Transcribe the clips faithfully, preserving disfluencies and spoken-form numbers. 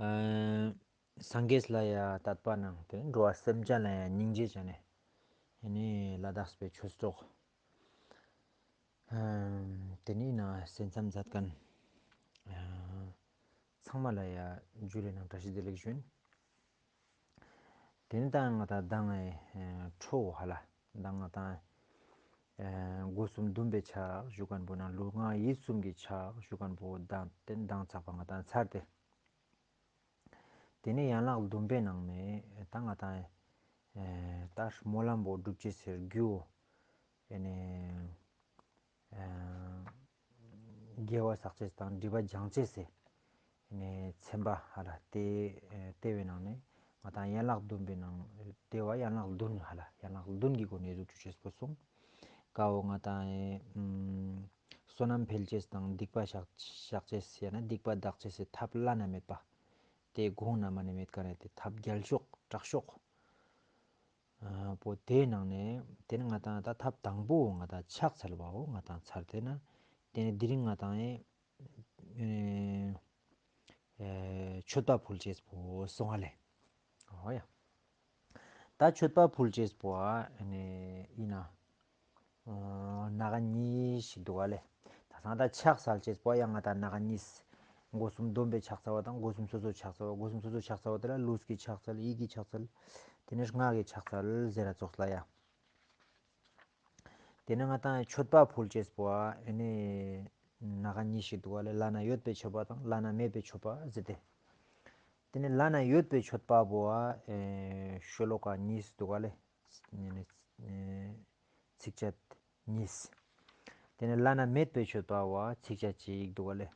ཨ། སངས་རྒྱས་ལ་ཡང་དད་པ་གནང་སྟེ། འགྲོ་བ་སེམས་ཅན་ལ་ཡང་སྙིང་རྗེ་བྱས་ནས། ཨ་ནི་ལ་དྭགས་པའི་ཆོས་གྲོགས། ཨ། དེ་ནས་ན་གསན་བསམ་མཛད་མཁན། ཨ། ཚང་མ་ལ་ཡང་ཇུ་ལེ་ནང་བཀྲ་ཤིས་བདེ་ལེགས་ཞུ། དེ་ནས་ད་ང་ད་ལྟ་ངའི་ཁྲོ་བོ་ཧ་ལ་ད་ང་ད་ཨ་སྒོ་གསུམ་སྡོམ་པའི་ཕྱག་ཞུ་མཁན་པོ་ན་ལུས་ངག་ཡིད་གསུམ་གྱི་ཕྱག་ཞུ་མཁན་པོ་ད་དེ་མདང་ཚགས་པ་ང་ད་ཚར་ཏེ། དེ་ནས་ཡན་ལག་བདུན་པའི་ནང་ནས་ད་ང་ད་ཨ་ད་སྨོན་ལམ་པོ་སྒྲུབ་ཅེས་ཟེར་རྒྱུ། ཨ་ནི་ཨ་དགེ་བ་བསགས་ཅེས་དང་སྒྲིབ་པ་སྦྱང་ཅེས་ཟེར། ཨ་ནི་ཚན་པ་ཧ་ལ་དེ་ཨ་དེ་བའི་ནང་ནས་ང་ད་ཡན་ལག་བདུན་པའི་ནང་དེ་བ་ཡན་ལག་བདུན་ཧ་ལ་ཡན་ལག་བདུན་གྱི་སྒོ་ནས་ཟུག་ཆུ་ཆེས་པོ་གསུངས། ཀ་བོ་ང་ད་ཨ་བསོད་ནམས་འཕེལ་ཅེས་དང་སྡིག་པ་བཤགས་བཤགས་ཅེས་ཡང་ན་སྡིག་པ་འདག་ཅེས་སི་ཐབས་བླ་ན་མེད་པ། དེ་དགོངས་ན་མ་ནི་མེད་ཀ་རེད་དེ་ཐབས་རྒྱལ་ཤོག་དྲག་ཤོག་ཨ་པོ་དེའི་ནང་ནས་དེ་ནི་ང་ད་ད་ཐབས་དང་པོ་ང་ད་ཕྱག་འཚལ་བའོ། ང་ད་ཚར་དེ་ན་དེ་ནི་དེ་རིང་ང་ད་ཨེ་ཨེ་མཆོད་པ་ཕུལ་ཅེས་པོ་སོང་བ་ལས། ཨོ་ཡ། ད་མཆོད་པ་ཕུལ་ཅེས་པོ་ཨ་ནི་ཡིན་ན། ཨ་སྣ་ཁ་གཉིས་ཤིག་འདུག་ག་ལེ། ད་སང་ད་ཕྱག་འཚལ་ཅེས་པོ་ཡང་ང་ད་སྣ་ཁ་གཉིས། སྒོ་གསུམ་སྡོམ་པའི་ཕྱག་འཚལ་བ་དང་སྒོ་གསུམ་སོ་སོ་ཕྱག་འཚལ་བ། སྒོ་གསུམ་སོ་སོ་ཕྱག་འཚལ་བ་དེ་ལ་ལུས་ཀྱི་ཕྱག་འཚལ། ཡིད་ཀྱི་ཕྱག་འཚལ། དེ་ནས་ངག་གི་ཕྱག་འཚལ་ཟེར་ར་ཙོགས་ལ་ཡ། དེ་ནས་ང་ད་མཆོད་པ་ཕུལ་ཅེས་པོ་ཨ་ནི་སྣ་ཁ་གཉིས་ཤིག་འདུག་ག་ལེ། བླ་ན་ཡོད་པའི་མཆོད་པ་དང་བླ་ན་མེད་པའི་མཆོད་པ་ཟེར་ཏེ། དེ་ནས་བླ་ན་ཡོད་པའི་མཆོད་པ་པོ་ཨ་ཤོ་ལོ་ཀ་གཉིས་འདུག་ག་ལེ། ཚིགས་བཅད་གཉིས། དེ་ནས་བླ་ན་མེད་པའི་མཆོད་པ་བ་ཚིགས་བཅད་གཅིག་འདུག་ག་ལེ།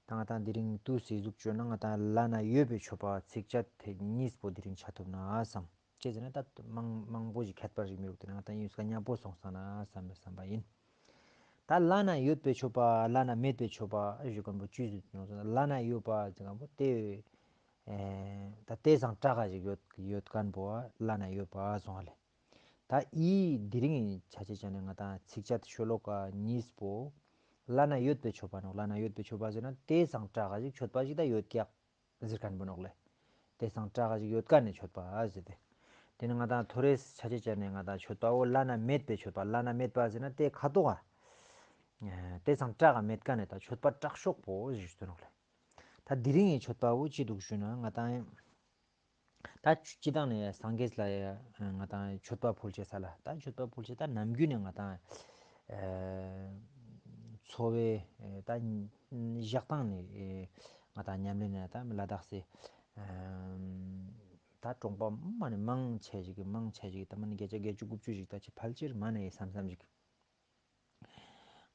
ད་ང་ད་འདི་རིང་དུས་སི་གཟུགས་བཅོས་ན་ང་ད་བླ་ན་ཡོད་པའི་མཆོད་པ་ཚིགས་བཅད་དེ་གཉིས་པོ་འདི་རིང་ཆ་ཐུབ་ན་བསམ། ཅེས་ཟེར་ན་ད་མང་མང་པོ་ཞིག་ཁྱད་པར་ཞིག་མི་རུག་དེ་ན་ང་ད་ཡིན་སྐ་མཉམ་པོ་སོང་ས་ན་བསམ་པའི་བསམ་པ་ཡིན། ད་བླ་ན་ཡོད་པའི་མཆོད་པ་བླ་ན་མེད་པའི་མཆོད་པ་ཞུ་མཁན་པོ་བཅུ་ཟིག་ཡོང་སོང་། བླ་ན་ཡོད་པ་ཟེར་མཁན་པོ་དེ་ད་དེ་སང་དྲག་ག་ཞིག་ཡོད་ཡོད་མཁན་པོ་བླ་ན་ཡོད་པ་སོང་བ་ལེ། ད་ཨི་དེ་རིང་ཆ་ཆེ་ཆ་ནས་ང་ད་ཚིགས་བཅད་ཤོ་ལོ་ཀ་གཉིས་པོ་བླ་ན་ཡོད་པའི་མཆོད་པ་ནོག་བླ་ན་ཡོད་པའི་མཆོད་པ་ཟེར་ན་དེ་སང་དྲག་ག་ཞིག་མཆོད་པ་ཞིག་ད་ཡོད་ཀྱག་ཟེར་མཁན་པོ་ནོག་ལེ། དེ་སང་དྲག་ག་ཞིག་ཡོད་ཀ་ནས་མཆོད་པ་ཟེར་ཏེ། དེ་ནི་ང་ད་ཐོ་རེས་ཆ་ཆེ་ཆ་ནས་ང་ད་མཆོད་པ་བོ་བླ་ན་མེད་པའི་མཆོད་པ་བླ་ན་མེད་པ་ཟེར་ན་དེ་ཁ་ཏོག་ག་དེ་སང་དྲག་ག་མེད་ཀ་ནས་ད་མཆོད་པ་དྲག་ཤོག་པོ་ཞུ་ནོག་ལེ། ད་དེ་རིང་ཡི་མཆོད་པ་བོ་ཅི་འདུག་ཞུ་ན་ང་ད་ད་སྤྱི་བཏང་ནས་སངས་རྒྱས་ལ་ཡ་ང་ད་མཆོད་པ་ཕུལ་ཅེས་ལ་ད་མཆོད་པ་ཕུལ་ཅེས་ད་ནམ་རྒྱུན་ནས་ང་ད་འཚོ་བའི་ད་བཞག་སྟངས་ནས་ང་ད་ཉམས་ལེན་ནས་ད་ལ་དྭགས་སི་ད་གྲོང་པ་མ་ནས་མང་ཆེ་ཞིག་གི་མང་ཆེ་ཞིག་གི་ད་མ་ནས་བརྒྱ་ཆ་བརྒྱད་ཅུ་དགུ་བཅུ་ཞིག་ད་ཅི་ཕལ་ཆེར་མ་ནས་བསམ་བསམ་ཞིག་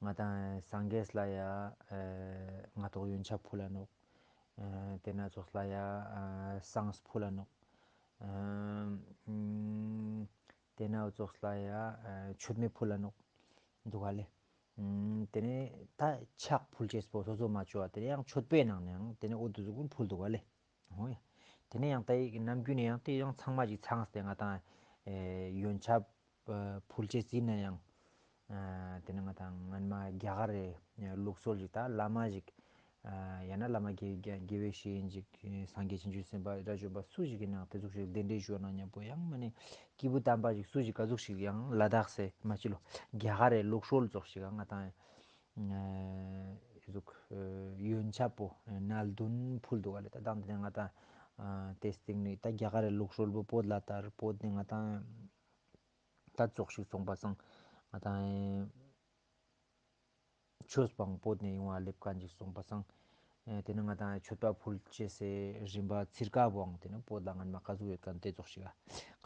ང་དང་སངས་རྒྱས་ལ་ཡ་ཨ་སྔ་ཐོག་ཡོན་ཆབ་ཕུལ་ལ་ནོག་ཨ་དེ་ན་ཙོགས་ལ་ཡ་ཨ་བསངས་ཕུལ་ལ་ནོག་ཨ་དེ་ན་ཙོགས་ལ་ཡ་ཨ་མཆོད་མེ་ཕུལ་ལ་ནོག་འདུག་ག་ལེ། ཨ་དེ་ནས་ད་ཕྱག་ཕུལ་ཅེས་པོ་སོ་སོ་མ་བཅོ་བ་དེ་ཡང་མཆོད་པའི་ནང་ནས་ཡང་དེ་ནས་འོ་དུ་ཟུག་ཕུལ་འདུག་ག་ལེ། ཧོ་ཡ། དེ་ནས་ཡང་ད་ཡིག་ནམ་རྒྱུན་ནས་ཡང་དེ་ཡང་ཚང་མ་ཞིག་ཚང་སྟེ་ང་དང་ཨེ་ཡོན་ཆབ་ཨ་ཕུལ་ཅེས་ཟིན་ན་ཡང་ཨ་དེ་ནས་ང་དང་སྔན་མ་རྒྱ་གར་རེ་ལུགས་སྲོལ་ཞིག་ད་བླ་མ་ཞིག་ཨ་ཡང་ན་བླ་མ་དགེ་དགེ་དགེ་བའི་བཤེས་གཉེན་ཞིག་སངས་རྒྱས་བྱང་ཆུབ་སེམས་དཔའ་དགྲ་བཅོམ་པ་སུ་ཞིག་གི་ནང་དེ་ཟུག་ཞིག་གདན་འདྲེན་ཞུ་ན་མཉམ་པོ་ཡང་མ་ནི་སྐྱེས་བུ་དམ་པ་ཞིག་སུ་ཞིག་ག་ཟུག་ཞིག་ཡང་ལ་དྭགས་སེ་མ་ཅི་ལོ་རྒྱ་གར་རེ་ལུགས་སྲོལ་ཙོགས་ཞིག་ང་དང་ཨ་ཟུག་ཨ་ཡོན་ཆབ་པོ་ཨ་སྣ་བདུན་ཕུལ་འདུག་ག་ལེ། ད་དང་དེ་ང་དང་ཨ་དེ་སྟེང་ནས་ད་རྒྱ་གར་རེ་ལུགས་སྲོལ་པོ་བོད་ལ་དར་བོད་ནས་ང་དང་ད་ཙོགས་ཤིག་སོང་པ་སང་ང་དང་ཆོས་པའང་བོད་ནས་ཡོང་བ་སླེབས་མཁན་ཅིག་སོང་པ་སང་ཨ་དེ་ནས་ང་དང་མཆོད་པ་ཕུལ་ཅེས་སེ་རིམ་པ་ཚིར་ཀ་བོའང་དེ་ནས་བོད་ལ་སྔན་མ་ག་ཟུག་ཡོད་མཁན་དེ་ཙོགས་ཤིག་ག་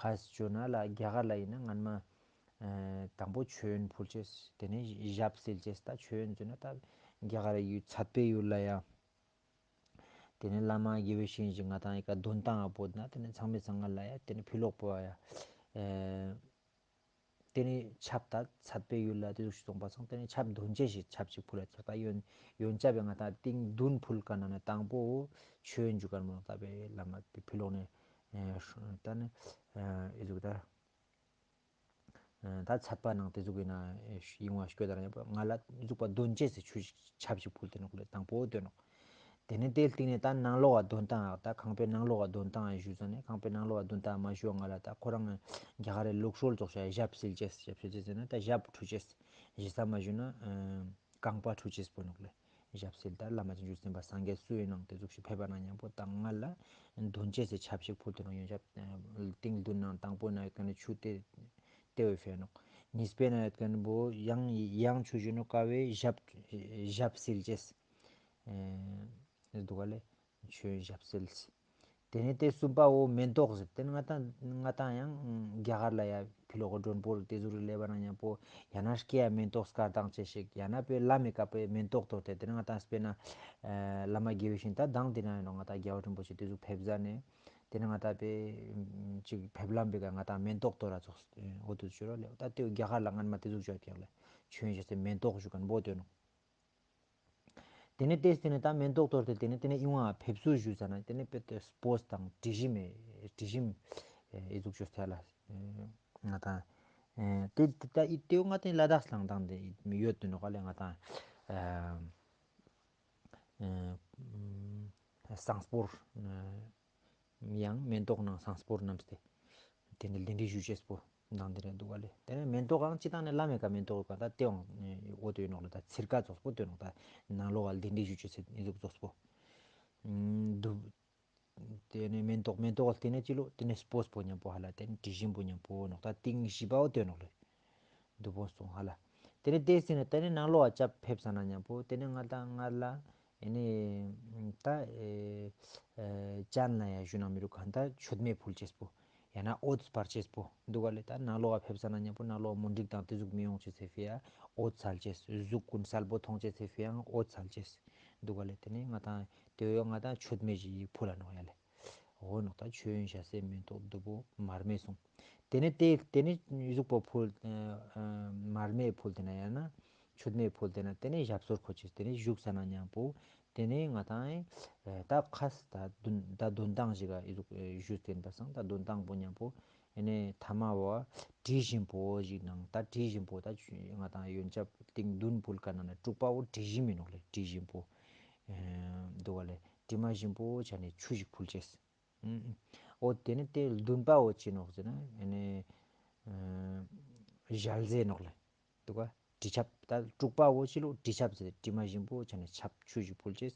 ཁ་སི་བཅོ་ན་ལ་རྒྱ་གར་ལ་ཡིན་ན་སྔན་མ། ཨ་དང་པོ་མཆོད་ཡོན་ཕུལ་ཅེས། དེ་ནས་ཞབས་བསིལ་ཅེས། ད་མཆོད་ཡོན་ཟེར་ན་ད་རྒྱ་གར་ཡུལ་ཚད་པའི་ཡུལ་ལ་ཡང་། དེ་ནས་བླ་མ་དགེ་བའི་བཤེས་གཉེན་ཞིག་ང་དང་ཡི་ག་འདོན་སྟངས་ཨ་བོད་ན་དེ་ནས་ཚང་མས་ཚང་ང་ལ་ཡ་དེ་ནས་ཕི་ལོག་པོ་ཡ། ཨེ་དེ་ནས་ཆབ་ད་ཚད་པའི་ཡུལ་ལ་དེ་ཟུག་ཞིག་སོང་པ་སང་དེ་ནས་ཆབ་འདོན་ཅེས་ཤིག་ཆབ་ཞིག་ཕུལ་ལ་ཆགས། ད་ཡོན་ཡོན་ཆབ་ཡང་ང་དང་ཏིང་བདུན་ཕུལ་ག་ན་ན་དང་པོ་མཆོད་ཡོན་འཇུ་གར་མོ་ད་པའི་བླ་མ་ཕི་ལོག་ནས་ཨེ་ད་ནི་ཨེ་ཟུག་ད། ད་ཚད་པ་ནང་དེ་ཟུག་ཡིན་ན་ཡིན་བ་སྐྱོ་དར་ཡང་ང་ལ་འཛུགས་པ་འདོན་ཅེས་སུ་ཆུ་ཞིག་ཆབ་ཞིག་ཕུལ་ཏེ་ནོག་ལེ། དང་པོ་འདོན་ནོག་དེ་ནས་དེའི་སྟེང་ནས་ད་ནང་ལོགས་ཀ་འདོན་སྟངས་ད་ཁང་པའི་ནང་ལོགས་ཀ་འདོན་སྟངས་ཞུས་ཙང་ནས་ཁང་པའི་ནང་ལོགས་ཀ་འདོན་སྟངས་མ་ཞུ་བ་སྔ་ལ་ད་ཁོ་རང་རྒྱ་གར་རི་ལུགས་སྲོལ་ཙོགས་བྱས་ཞབས་བསིལ་ཅེས་ཞབས་བསིལ་ཅེས་ཟེར་ན་ད་ཞབས་འཁྲུ་ཅེས་ཞེ་ས་མ་ཞུ་ན་རྐང་པ་འཁྲུ་ཅེས་པོ་ནོག་ལེ། ཞབས་བསིལ་ད་བླ་མ་བྱང་ཆུབ་སེམས་དཔའ་སངས་རྒྱས་སུ་ཡིན་ནང་དེ་ཟུག་ཞིག་ཕེབས་པ་ན་མཉམ་པོ་ད་སྔ་ལ་འདོན་ཅེས་སི་ཆབ་ཞིག་ཕུལ་དུ་ནང་ཡོན་ཆབ་སྟེང་འདོན་ནང་དང་པོ་ན་ཡོད་ཀ་ནས་ཆུ་དེ་ཏེ་བའི་ཕེ་ནོག་གཉིས་པའི་ན་ཡོད་ཀ་ནས་བོ་ཡང་ཡང་ཆུ་ཞུ་ནོག་ཀ་བའི་ཞབས་ཞབས་བསིལ་ཅེས། ཨེ་འདུག་ག་ལེ། མཆོད་ཡོན་ཞབས་བསིལ། དེ་ནས་དེ་གསུམ་པའོ་མེ་ཏོག་ཟེར། དེ་ནི་ང་ཏང་ང་ཏང་ཡང་རྒྱ་གར་ལ་ཡ་ཕི་ལོག་མགྲོན་པོ་དེ་ཟུག་རེ་སླེབས་པ་ན་མཉམ་པོ་ཡང་ན་སྐྱེ་ཡ་མེ་ཏོག་སྐར་དང་བཅས་ཤིག་ཡང་ན་པའི་བླ་མའི་བཀའ་པའི་མེ་ཏོག་གཏོར་ཏེ་དེ་ནི་ང་ཏང་དཔེར་ན་ཨེ་བླ་མ་དགེ་བའི་བཤེས་གཉེན་ད་དང་དེ་ན་ཡིན་ནོ་ང་ཏང་རྒྱལ་བ་རིན་པོ་ཆེ་དེ་ཟུག་ཕེབས་ཟ་ནས་དེ་ནི་ང་ཏང་པའི་ཅིག་ཕེབས་ལམ་པའི་ཀ་ང་ཏང་མེ་ཏོག་གཏོར་ར་ཚོགས་འོ་དུ་བཅོས་རོགས་ལེ། ད་དེ་རྒྱ་གར་ལ་སྔན་མ་དེ་ཟུག་བཅོས་ཀྱག་ལེ། མཆོད་ཡོན་ཞབས་བསིལ་མེ་ཏོག་ཞུ་མཁན་པོ་དེ་ནོ། དེ་ནས་དེ་སྟེང་ནས་ད་མེ་ཏོག་གཏོར་ཏེ་དེ་ནས་དེ་ནས་ཨི་ཝང་ཕེབས་བསུ་ཞུས་ཙ་ན་དེ་ནས་དཔེ་དེ་སྤོས་དང་དྲི་ཞིམ་དྲི་ཞིམ་ཨེ་ཟུག་ཅོས་ཐལ་ལ་ང་དང་ཨེ་དེ་དེ་ད་ཨི་དེའུ་ང་དེ་ལ་དྭགས་སླང་དང་དེ་ཡོད་དུ་ནོ་ག་ལས་ང་དང་ཨེ་ཨེ་བསང་སྤོར་ཨེ་ཡང་མེ་ཏོག་ནང་བསང་སྤོར་བསྣམས་ཏེ། དེ་ནས་གདན་འདྲེན་ཞུ་ཅེས་པོ་ནང་དེ་རེད་འདུག་ག་ལེ། དེ་ནས་མེ་ཏོག་གང་ཅི་དང་ནས་བླ་མེད་ཀ་མེ་ཏོག་ག་ད་ལྟེ་བ་འོ་དོ་ཡིན་ནོག་ལེ། ད་ཚིར་ཀ་ཙོགས་པོ་དོ་ཡིན་ནོག་ད་ནང་ལོགས་ག་གདན་འདྲེན་ཞུ་ཅེས་ཟེར་ཨི་ཟུག་ཙོགས་པོ། འདུག་དེ་ནས་མེ་ཏོག་མེ་ཏོག་དེ་ནས་ཅི་ལོ་དེ་ནས་སྤོས་པོ་མཉམ་པོ་ཧ་ལ་དེ་ནས་དྲི་ཞིམ་པོ་མཉམ་པོ་ནོག་ད་ཏིང་བཞི་པའོ་དོ་ཡིན་ནོག་ལེ། འདུག་པོ་སོང་ཧ་ལ། དེ་ནས་དེ་ཟིན་ནས་དེ་ནས་ནང་ལོགས་ག་ཅབ་ཕེབས་ས་ན་མཉམ་པོ་དེ་ནས་ང་ད་ང་ལ། ཨེ་ནི་ད་ཨེ་ཨེ་ཅན་ལ་ཡ་ཞུ་ན་མི་རུ་གང་ད་མཆོད་མེ་ཕུལ་ཅེས་པོ། ཡང་ན་འོད་འབར་ཅེས་པོ་འདུག་ག་ལེ། ད་ནང་ལོགས་ལ་ཕེབས་ས་ན་མཉམ་པོ་ནང་ལོགས་མུན་འགྲིག་དང་དེ་ཟུག་མི་ཡོང་ཅེས་ཟེར་ཕི་ཡ་འོད་འཚལ་ཅེས། གཟུགས་ཀུན་གསལ་པོ་མཐོང་ཅེས་ཟེར་ཕི་ཡང་འོད་འཚལ་ཅེས་འདུག་ག་ལེ། དེ་ནི་ང་དང་དེ་ཡོ་ང་དང་མཆོད་མེ་ཞིག་ཕུལ་ལ་ནོག་ཡ་ལེ། འོ་ནོག་ད་མཆོད་ཡོན་ཞབས་བསིལ་མེ་ཏོག་བདུག་སྤོས་མར་མེ་སོང་། དེ་ནི་དེ་དེ་ནི་གཟུགས་པོ་ཕུལ་ཨ་ཨ་མར་མེ་ཕུལ་དེ་ན་ཡང་ན་མཆོད་མེ་ཕུལ་དེ་ན་དེ་ནི་ཞབས་སོར་འཁོར་ཅེས་དེ་ནི་བཞུགས་ས་ན་མཉམ་པོ། དེ་ནས་ང་དང་ཨེ་ད་ཁ་ས་ད་འདོན་ད་འདོན་སྟངས་ཤིག་ག་ཨི་ཟུག་ཨེ་ཞུས་ཏེ་འདི་སང་ད་འདོན་སྟངས་པོ་མཉམ་པོ་ཨེ་ནས་ཐ་མ་བ་དྲི་ཞིམ་པོ་ཞིག་ནང་ད་དྲི་ཞིམ་པོ་ད་ང་དང་ཡོན་ཆབ་ཏིང་འདུན་ཕུལ་ཀ་ནང་ན་དྲུག་པ་བོ་དྲི་ཞིམ་ཡིན་ནོག་ལེ། དྲི་ཞིམ་པོ་ཨེ་འདུག་ག་ལེ། དྲི་མ་ཞིམ་པོ་ཆ་ནས་ཆུ་ཞིག་ཕུལ་ཅེས། ཨོ་དེ་ནས་དེ་བདུན་པ་བོ་ཅི་ནོག་ཟེར་ན་ཨེ་ནས་ཨེ་ཞལ་ཟས་ནོག་ལེ། འདུག་ག་དྲི་ཆབ་ད་དྲུག་པ་བོ་ཕྱི་ལོ་དྲི་ཆབ་ཟེར་དྲི་མ་ཞིམ་པོ་ཆ་ནས་ཆབ་ཆུ་ཞིག་ཕུལ་ཅེས།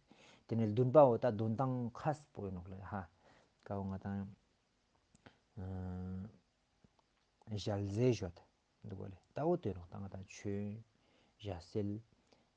དེ་ནས་བདུན་པ་བོ་ད་འདོན་སྟངས་ཁ་སྤོ་ཡོད་ནོག་ལེ་ཧ། ཀ་བོ་ང་དང་ཨ་ཞལ་ཟས་ཞོ་ད་འདུག་ག་ལེ། ད་བོ་དེ་ནོག་ད་ང་དང་མཆོད་ཡོན་ཞབས་བསིལ།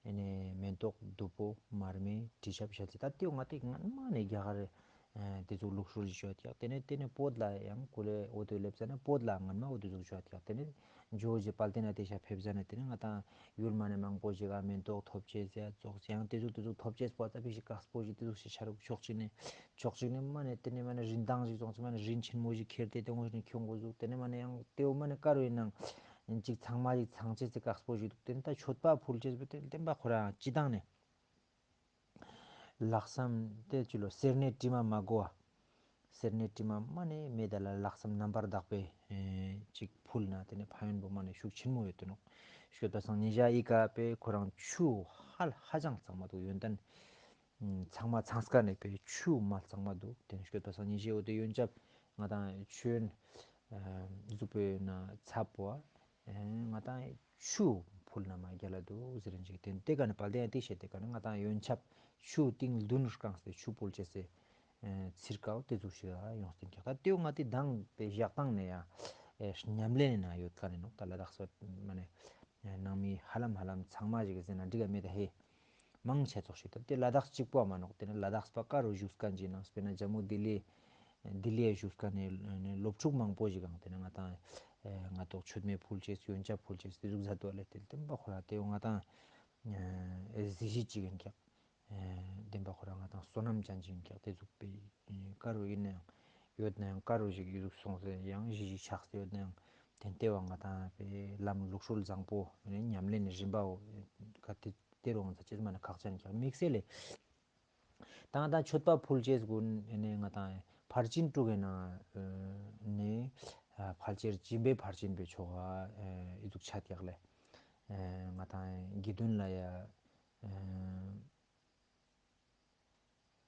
ཨེ་ནས་མེ་ཏོག་བདུག་སྤོས་མར་མེ་དྲི་ཆབ་ཞལ་ཟས་ད་ལྟེ་བོ་ང་དེ་སྔན་མ་ནས་རྒྱ་གར་ཨ་དེ་ཚོ་ལུགས་སྲོལ་ཞིག་ཡོད་ཀྱག་དེ་ནས་དེ་ནས་བོད་ལ་ཡང་གོ་ལེ་འོ་དེ་སླེབས་ས་ན་བོད་ལ་སྔན་མ་འོ་དེ་ཚོ་ཡོད་ཀྱག་དེ་ནས་ཇོ་བོ་རྗེ་དཔལ་ལྡན་ཨ་ཏི་ཤ་ཕེབས་ས་ན་དེ་ནས་ང་དང་ཡུལ་མ་ནས་མང་པོ་ཞིག་ག་མེ་ཏོག་ཐོབ་ཅེས་ཟེར་ཙོགས་ཡང་དེ་ཚོ་དེ་ཚོ་ཐོབ་ཅེས་པོ་ད་ཕི་ཞིག་དཀགས་པོ་ཞིག་དེ་ཚོ་ཞིག་ཆ་རུག་ཕྱོགས་གཅིག་ནས་ཕྱོགས་གཅིག་ནས་མ་ནས་དེ་ནས་མ་ནས་རིན་ཐང་ཞིག་ཙོགས་ཅིག་མ་ནས་རིན་ཆེན་མོ་ཞིག་ཁྱེར་ཏེ་དེ་ངོ་ཞིག་ནས་ཁྱོད་འགོ་ཟུག་དེ་ནས་མ་ནས་ཡང་དེ་འོ་མ་ནས་དཀར་བའི་ནང་ཅིག་ཚང་མ་ཞིག་ཚང་ཅེས་ཟེར་དཀགས་པོ་ཞིག་འདུག་དེ་ནས་ད་མཆོད་པ་ཕུལ་ཅེས་པོ་དེ་བདེན་པ་ཁོ་རང་སྤྱི་བཏང་ནས། ལྷག་བསམ་དེ་ཅི་ལོ་སེར་སྣའི་དྲི་མ་མ་གོ་བ། སེར་སྣའི་དྲི་མ་མ་ནས་མེད་ད་ལ་ལྷག་བསམ་རྣམ་པར་དག་པའི་ཨེ་ཅིག་ཕུལ་ན་དེ་ནས་ཕན་ཡོན་པོ་མ་ནས་ཤུགས་ཆེན་མོ་ཡོད་དུ་ནོག་སྐྱོད་པ་སང་ཉི་ཞག་ཨི་ཀ་པའི་ཁོ་རང་ཆུ་ཧ་ཧ་ཅང་གཙང་མ་འདུག་ཡོན་ཏན་ཚང་མ་ཚང་སྐ་ནས་པའི་ཆུ་མ་གཙང་མ་འདུག་དེ་ནས་སྐྱོད་པ་སང་ཉི་ཞག་འོ་དེ་ཡོན་ཆབ་ང་དང་ཆུ་ཡོན་ཨེ་གཟུགས་པོའི་ན་ཚབ་པོ། ང་དང་ཆུ་ཕུལ་ན་མ་རྒྱལ་ལ་འདུག་ཟེར་རིན་ཅིག་དེ་དེ་ག་ནས་དཔལ་ལྡན་ཏི་ཤེས་དེ་ག་ནས་ང་དང་ཡོན་ཆབ་ཆུ་ཏིང་ལྡུན་རྐང་སྟེ་ཆུ་ཕུལ་ཅེས་སེ་ཚིར་ཀའོ་དེ་ཚོ་ཞིག་ཡོང་སྟེ་ཀྱག་ད་དེའུ་ང་དེ་དང་དེ་བཞག་སྟངས་ནས་ཡང་ཉམས་ལེན་ནས་ན་ཡོད་ཀ་ནས་ནོག་ད་ལ་དྭགས་སོ་མ་ནས་ནང་མི་ཧ་ལམ་ཧ་ལམ་ཚང་མ་ཞིག་ཟེར་ན་འགྲིག་ག་མེད་ད་ཧེ། མང་ཆེ་ཚོགས་ཤིག་དང་དེ་ལ་དྭགས་གཅིག་པོ་མ་ནོག་དེ་ནི་ལ་དྭགས་པ་ཀ་རུ་བཞུགས་མཁན་གྱི་ནང་དཔེར་ན་ཇམ་མུ་ལྡི་ལི་ལྡི་ལི་བཞུགས་མཁན་ནི་སློབ་ཕྲུག་མང་པོ་ཞིག་གང་དེ་ནི་ང་དང་ང་ཏོག་མཆོད་མེ་ཕུལ་ཅེས་ཡོན་ཆབ་ཕུལ་ཅེས་དེ་ཟུག་མཛད་དོ་ལེ། དེ་བདེན་པ་ཁོ་ར་དེ་ང་དང་གཟི་བརྗིད་ཅིག་ཡིན་ཀྱག་དེ་བདེན་པ་ཁོ་ར་ང་དང་བསོད་ནམས་ཅན་ཅིག་ཡིན་ཀྱག་དེ་ཟུག་པའི་ཀ་རུ་ཡིན་ན་ཡང་ཡོད་ན་ཡང་ཀ་རུ་ཞིག་ཡོད་ཟུག་སོང་ཟེར་ཡང་གཞི་ཞིག་ཆགས་ཏེ་ཡོད་ན་ཡང་དེ་ལྟེ་བ་ང་དང་པའི་ལམ་ལུགས་སྲོལ་བཟང་པོ་ཉམས་ལེན་རིམ་པའོ་ག་དེ། དེ་རུ་ང་ཚོ་ཅི་མ་ན་ཁག་ཅན་ཀྱང་དམིགས་བསལ་ལས། ད་ང་དང་མཆོད་པ་ཕུལ་ཅེས་ཀུན་ནས་ང་དང་ཕར་ཕྱིན་དྲུག་གི་ནང་ནས་ཕལ་ཆེར་སྦྱིན་པའི་ཕར་ཕྱིན་པའི་ཆོ་ག་ཨི་ཟུག་ཆ་ཀྱག་ལས། ང་དང་དགེ་འདུན་ལ་ཡ་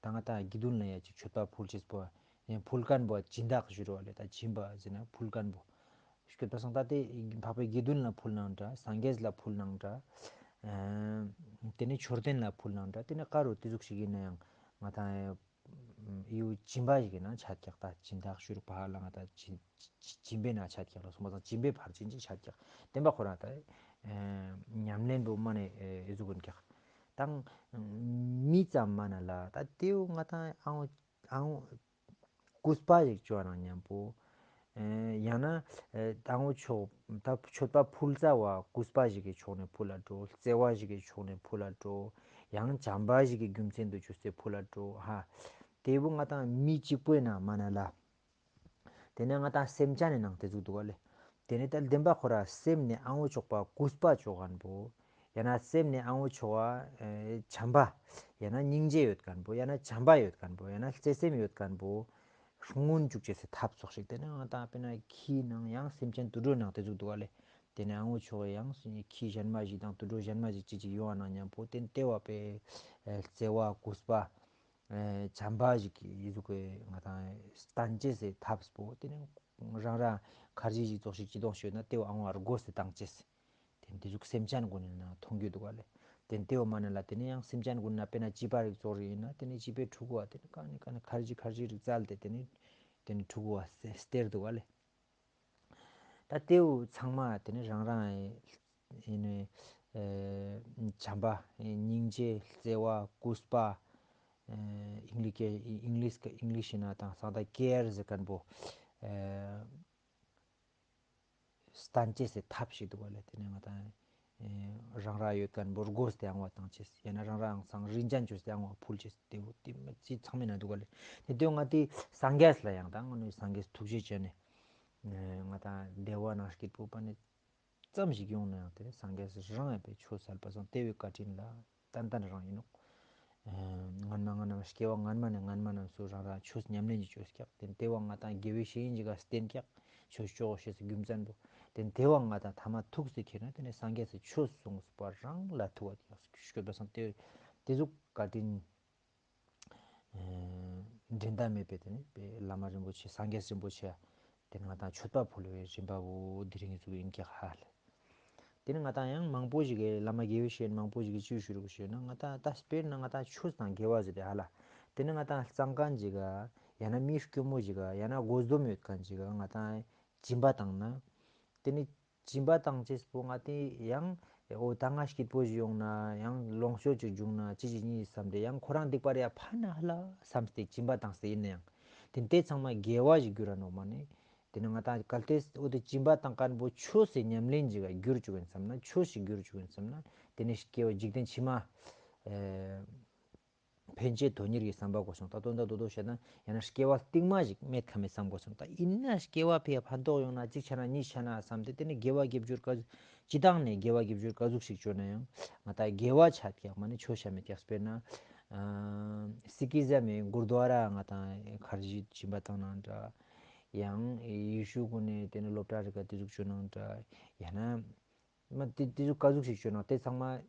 ད་ང་ད་དགེ་འདུན་ལ་ཡ་ཅིག་མཆོད་པ་ཕུལ་ཅེས་པོ་ཡང་ཕུལ་མཁན་པོ་སྦྱིན་བདག་ཞུ་རོགས་ལས། ད་སྦྱིན་པ་ཟེར་ན་ཕུལ་མཁན་པོ་ཞུ་ད་སང་ད་དེ་འཕགས་པའི་དགེ་འདུན་ལ་ཕུལ་ནའང་འདྲ། སངས་རྒྱས་ལ་ཕུལ་ནའང་འདྲ། ཨ་དེ་ནས་མཆོད་རྟེན་ལ་ཕུལ་ནའང་འདྲ། དེ་ནས་ག་རུ་དེ་ཟུག་ཞིག་ཡིན་ན་ཡང་ང་ད་ཡོ་སྦྱིན་པ་ཞིག་ཡིན་ན་ཆ་རྒྱག་ད་སྦྱིན་བདག་ཞུ་རོགས་པ་ལ་ང་ད་སྦྱིན་སྦྱིན་པའི་ན་ཆ་རྒྱག་ལ་སོང་པ་དང་སྦྱིན་པའི་ཕར་ཕྱིན་གྱི་ཆ་རྒྱག་བསྟན་པ་ཁོ་རང་ད་ཨ་ཉམས་ལེན་པོ་མ་ནས་ཨེ་ཟུག་ཀུན་རྒྱག་དང་མི་ཙམ་མ་ན་ལ་ད་དེའུ་ང་ད་ཨང་ཨང་གུས་པ་ཞིག་བཅོ་ན་མཉམ་པོ། ཨེ་ཡང་ན་ཨེ་དང་པོ་ཆོག་ད་མཆོད་པ་ཕུལ་ཙ་བ་གུས་པ་ཞིག་གི་ཕྱོགས་ནས་ཕུལ་ལ་འགྲོ། བརྩེ་བ་ཞིག་གི་ཕྱོགས་ནས་ཕུལ་ལ་འགྲོ། ཡང་བྱམས་པ་ཞིག་གི་རྒྱུ་མཚན་དུ་བཅོས་ཏེ་ཕུལ་ལ་འགྲོ་ཧ། དེ་བོ་ང་དང་མི་གཅིག་པོའི་ནང་མ་ན་ལ། དེ་ནས་ང་དང་སེམས་ཅན་ནི་ནང་དེ་ཟུག་འདུག་ག་ལེ། དེ་ནས་ད་བདེན་པ་ཁོ་ར་སེམས་ནས་ཨང་པོ་ཆོག་པ་གུས་པ་ཆོག་མཁན་པོ། ཡང་ན་སེམས་ནས་ཨང་པོ་ཆོག་པ་ཨེ་བྱམས་པ། ཡང་ན་སྙིང་རྗེ་ཡོད་མཁན་པོ། ཡང་ན་བྱམས་པ་ཡོད་མཁན་པོ། ཡང་ན་བརྩེ་སེམས་ཡོད་མཁན་པོ། སྔོན་བཅུག་ཅེས་སི་ཐབས་སོགས་ཤིག་དེ་ནས་ང་དང་དཔེར་ན་ཁྱིའི་ནང་ཡང་སེམས་ཅན་དུད་འགྲོའི་ནང་དེ་ཟུག་འདུག་ག་ལེ། དེ་ནས་ཨང་པོ་ཆོག་པ་ཡང་ཁྱི་གཞན་མ་ཞིག་དང་དུད་འགྲོ་གཞན་མ་ཞིག་ཅི་ཅིག་ཡོང་བ་ན་མཉམ་པོ་དེ་ནས་ལྟེ་བ་པའི་ཨེ་བརྩེ་བ་གུས་པ། ཨེ་བྱམས་པ་ཞིག་གི་ཡི་ཟུག་གི་ང་དང་བསྟན་ཅེས་སི་ཐབས་པོ་དེ་ནི་རང་རང་ཁར་ཇི་ཞིག་ཙོགས་ཤིག་ཅི་གཏོང་ཤོད་ན་ལྟེ་བ་ཨང་བར་སྒོ་སི་བཏང་ཅེས། དེ་ནི་དེ་ཟུག་སེམས་ཅན་ཀུན་ནི་ན་མཐོང་རྒྱུ་འདུག་ག་ལེ། དེ་ནི་ལྟེ་བ་མ་ནི་ལ་དེ་ནི་ཡང་སེམས་ཅན་ཀུན་ན་དཔེར་ན་བྱིས་པ་རིགས་ཙོགས་རིགས་ཡིན་ན་དེ་ནི་བྱིས་པའི་ཕྲུ་གུ་བ་དེ་ནི་གང་ནི་གང་ནི་ཁར་ཇི་ཁར་ཇི་རིགས་བཙལ་ཏེ་དེ་ནི་དེ་ནི་ཕྲུ་གུ་བ་སྟེར་འདུག་ག་ལེ། ད་ལྟེའུ་ཚང་མ་དེ་ནི་རང་རང་ཡིན་ནི་ཨེ་བྱམས་པ་ཨེ་སྙིང་རྗེ་བརྩེ་བ་གུས་པ་ཨེ་ཨིང་ལིཤ་ཨིང་ལིཤ་ཨིང་ལིཤ་ཡིན་ན་དང་ས་ད་ཀེར་ཟེར་མཁན་པོ་ཨེ་བསྟན་ཅེས་སི་ཐབས་ཤིག་འདུག་ག་ལེ། དེ་ནི་ང་དང་ཨེ་རང་རང་ཡོད་མཁན་པོ་སྒོ་སྟེ་ཨང་བ་བཏང་ཅེས་ཡང་ན་རང་རང་སང་རིན་ཅན་བཅོས་ཏེ་ཨང་བ་ཕུལ་ཅེས་དེ་བོ་དེ་མ་ཅི་ཚང་མའི་ནང་འདུག་ག་ལེ། དེ་དུས་ང་དེ་སངས་རྒྱས་ལ་ཡང་དང་ང་ནི་སངས་རྒྱས་ཐུགས་རྗེ་ཅན་ནི། ང་དང་བདེ་བ་ནང་སྐྱིད་པོ་པ་ནི་ཙམ་ཞིག་ཡོང་ན་ཡང་དེ་ནི་སངས་རྒྱས་རང་ཡང་པའི་ཆོས་སལ་པ་སང་དེ་བའི་བཀའ་དྲིན་ལ་ཏན་ཏན་རང་ཡིན་ནོ། སྔན་མ་སྔ་ན་སྐྱེ་བ་སྔན་མ་ནས་སྔན་མ་རྣམས་སུ་རང་རང་ཆོས་ཉམས་ལེན་གྱི་ཆོས་ཀྱག་དེ་དེ་བ་ང་དང་དགེ་བའི་བཤེས་གཉེན་གྱི་ག་བསྟེན་ཀྱག་ཆོས་ཆོག་ཤེས་སུ་རྒྱུ་མཚན་པོ། དེ་དེ་བ་ང་དང་ཐ་མ་ཐུགས་སུ་ཁྱེར་ན་དེ་ནི་སངས་རྒྱས་སུ་ཆོས་གསུངས་པ་རང་ལ་ཐུག་བ་དེ་ཡག་སུ་ཤོད་པ་སང་དེ་དེ་ཟུག་བཀའ་དྲིན། འགྲན་ཟླ་མེད་པའི་དེ་ནི་པའི་བླ་མ་རིན་པོ་ཆེ་སངས་རྒྱས་རིན་པོ་ཆེ་དེ་ནི་ང་དང་མཆོད་པ་ཕུལ་བའི་རིམ་པ་བོ་དེ་རིང་གི་ཚུགས་ཡིན་ཀྱག་ཧ་ལ། དེ་ནི་ང་དང་ཡང་མང་པོ་ཞིག་གི་བླ་མ་དགེ་བའི་བཤེས་མང་པོ་ཞིག་གི་ཅིའུ་ཞུ་རུ་ཞུས་ན་ང་དང་ད་དཔེར་ན་ང་དང་ཆོས་དང་དགེ་བ་ཟེར་ཏེ་ཧ་ལ། དེ་ནི་ང་དང་གཙང་མཁན་ཅིག་ག་ཡང་ན་མི་སྐྱོ་མོ་ཅིག་ག་ཡང་ན་དགོས་འདོམས་ཡོད་མཁན་ཅིག་ག་ང་དང་སྦྱིན་པ་བཏང་ན། དེ་ནི་སྦྱིན་པ་བཏང་ཅེས་པོ་ང་དེ་ཡང་ཨོ་ད་ང་སྐྱིད་པོ་ཞིག་ཡོང་ན་ཡང་ལོངས་སྤྱོད་ཅིག་འབྱུང་ན་ཅི་ཞིག་ཉིད་བསམ་སྟེ་ཡང་ཁོ་རང་སྡིག་པ་རེ་ཡ་ཕ་ན་ལ་བསམ་སྟེ་སྦྱིན་པ་བཏང་སྟེ་ཡིན་ན་ཡང་དེ་དེ་ཚང་མ་དགེ་བ་ཞིག་འགྱུར་ར་ནོག་མ་ནི། དེ་ནི་ང་དང་གལ་ཏེ་ཨོ་དེ་སྦྱིན་པ་བཏང་མཁན་པོ་ཆོས་སི་ཉམས་ལེན་ཅིག་ག་འགྱུར་བཅུག་ཡིན་བསམ་ན་ཆོས་ཤིག་འགྱུར་བཅུག་ཡིན་བསམ་ན་དེ་ནི་སྐྱེ་བ་འཇིག་རྟེན་ཕྱི་མ་ཨེ། ཕན་ཆད་དོན་གཉེར་གྱི་བསམ་པ་དགོས་སོང་། ད་དོན་དག་རྡོག་རྡོག་བཤད་ན་ཡང་ན་སྐྱེ་བ་རྟིང་མ་ཞིག་མེད་ཁ་མེད་བསམ་དགོས་སོང་། ད་ཡིན་ན་སྐྱེ་བ་ཕི་ཡ་ཕན་ཐོགས་ཡོང་ན་གཅིག་ཆ་ན་གཉིས་ཆ་ན་བསམ་སྟེ་དེ་ནི་དགེ་བ་དགེ་སྦྱོར་ག་ཅི་དང་ནས་དགེ་བ་དགེ་སྦྱོར་ག་ཟུག་ཞིག་བཅོ་ན་ཡང་ང་ད་དགེ་བ་ཆ་ཀྱག་མ་ནི་ཆོས་ཆ་མེད་ཀྱག་དཔེར་ན་སི་ཀི་ཟམ་མི་གུར་དུ་ཝ་ར་ང་ད་ཁར་ཇི་སྦྱིན་པ་བཏང་ནང་འདྲ། ཡང་ཡེ་ཤུ་གུན་ནས་དེ་ནི་སློབ་གྲྭ་རིག་ག་དེ་ཟུག་བཅོ་ནང་འདྲ། ཡང་ན་མ་དེ་དེ་ཟུག་ག་ཟུག་ཞིག་བཅོ་ན་དེ་ཚང་མ།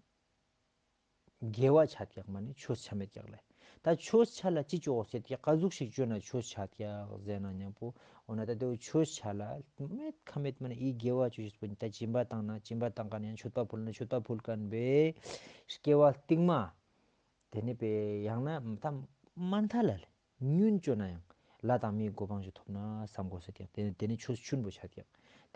དགེ་བ་ཆ་ཀྱག་མ་ནི་ཆོས་ཆ་མེད་ཀྱག་ལེ། ད་ཆོས་ཆ་ལ་ཅི་ཅོག་ཟེར་ཀྱག་ག་ཟུག་ཞིག་བཅོས་ན་ཆོས་ཆ་ཀྱག་ཟེར་ན་མཉམ་པོ་འོ་ན་ད་དེ་ཆོས་ཆ་ལ་མེད་ཁ་མེད་མ་ནི་ཨི་དགེ་བ་ཆོས་ཤིག་པོ་ད་སྦྱིན་པ་བཏང་ན་སྦྱིན་པ་བཏང་མཁན་ཡང་མཆོད་པ་ཕུལ་ན་མཆོད་པ་ཕུལ་མཁན་པའི་སྐྱེ་བ་རྟིང་མ་དེ་ནི་པའི་ཡང་ན་ད་མ་མཐའ་ལ་ལེ། ཉུན་བཅོ་ན་ཡང་ལྷ་དང་མིའི་གོ་འཕང་ཞིག་ཐོབ་ན་བསམ་དགོས་ཟེར་ཀྱག་དེ་ནི་དེ་ནི་ཆོས་ཆུན་པོ་ཆ་ཀྱག་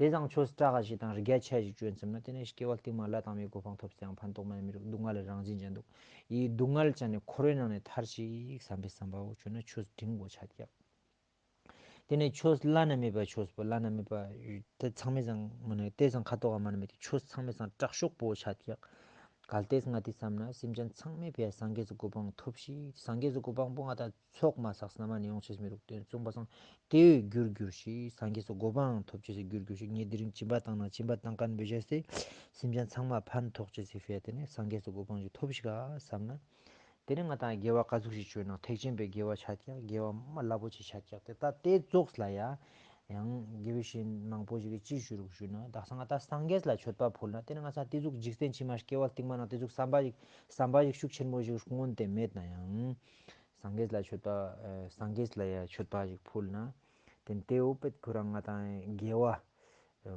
དེ་ཙང་ཆོས་སྐྲག་ཞིག་དང་རིག་རྒྱ་ཆ་ཞིག་བཅོས་ཙམ་ན་དེ་ནི་སྐྱེ་བ་རྟིང་མ་ལྷ་དང་མིའི་གོ་འཕང་ཐོབ་ཙང་ཕན་ཐོགས་མ་ཡིན་མི་རུ་སྡུག་བསྔལ་རང་བཞིན་ཅན་འདུག་ཡི་སྡུག་བསྔལ་ཅན་ནི་འཁོར་བའི་ནང་ནས་ཐར་ཞིག་བསམ་པའི་བསམ་པའོ་བཅོས་ན་ཆོས་འབྲིང་པོ་ཆ་ཀྱག་དེ་ནི་ཆོས་བླ་ན་མེད་པ་ཆོས་པོ་བླ་ན་མེད་པ་དེ་ཚང་མའི་ཙང་མ་ནི་དེ་ཙང་ཁ་དོག་ག་མ་ནི་མེད་དེ་ཆོས་ཚང་མའི་ཙང་དྲག་ཤོས་པོ་ཆ་ཀྱག་གལ་ཏེ་ང་དེ་བསམ་ན་སེམས་ཅན་ཚང་མས་ཕི་ཡ་སངས་རྒྱས་སུ་གོ་འཕང་ཐོབ་ཤིག་སངས་རྒྱས་སུ་གོ་འཕང་པོ་ང་ད་ཚོགས་མ་བསགས་ན་མ་ནི་ཡོང་ཆེས་མི་རུག་དེ་གསུངས་པ་སང་དེ་བས་རྒྱུར་གྱུར་ཞིག་སངས་རྒྱས་སུ་གོ་འཕང་ཐོབ་ཆེས་སུ་རྒྱུར་གྱུར་ཞིག་ངས་དེ་རིང་སྦྱིན་པ་བཏང་ན་སྦྱིན་པ་བཏང་མཁན་བེ་ཤ་སེ་སེམས་ཅན་ཚང་མ་ཕན་ཐོགས་ཆེས་སེ་ཕི་ཡ་དེ་ནས་སངས་རྒྱས་སུ་གོ་འཕང་ཞིག་ཐོབ་ཤིག་ག་བསམ་ན། དེ་ནས་ང་དང་དགེ་བ་ག་ཟུག་ཞིག་བཅོས་ན་ཐེག་ཆེན་པའི་དགེ་བ་ཆ་ཀྱག་དགེ་བ་མ་རླབས་པོ་ཆེ་ཆ་ཀྱག་དེ་ད་དེ་རྫོགས་ལ་ཡ། ཡང་དགེ་བའི་བཤེས་མང་པོ་ཞིག་གིས་ཅི་ཞུ་རུག་ཞུ་ན་དག་ས་ང་ད་སངས་རྒྱས་ལ་མཆོད་པ་ཕུལ་ན་དེ་ནས་ང་ས་དེ་ཟུག་འཇིག་རྟེན་ཕྱི་མ་སྐྱེ་བ་རྟིང་མ་ན་དེ་ཟུག་བསམ་པ་ཞིག་བསམ་པ་ཞིག་ཤུགས་ཆེན་པོ་ཞིག་སྔོན་དེ་མེད་ན་ཡང་ སངས་རྒྱས་ལ་མཆོད་པ་ཨ་སངས་རྒྱས་ལ་ཡ་མཆོད་པ་ཞིག་ཕུལ་ན། དེ་དེའོ་པད་ཁོ་རང་ང་དང་དགེ་བ་ཨ་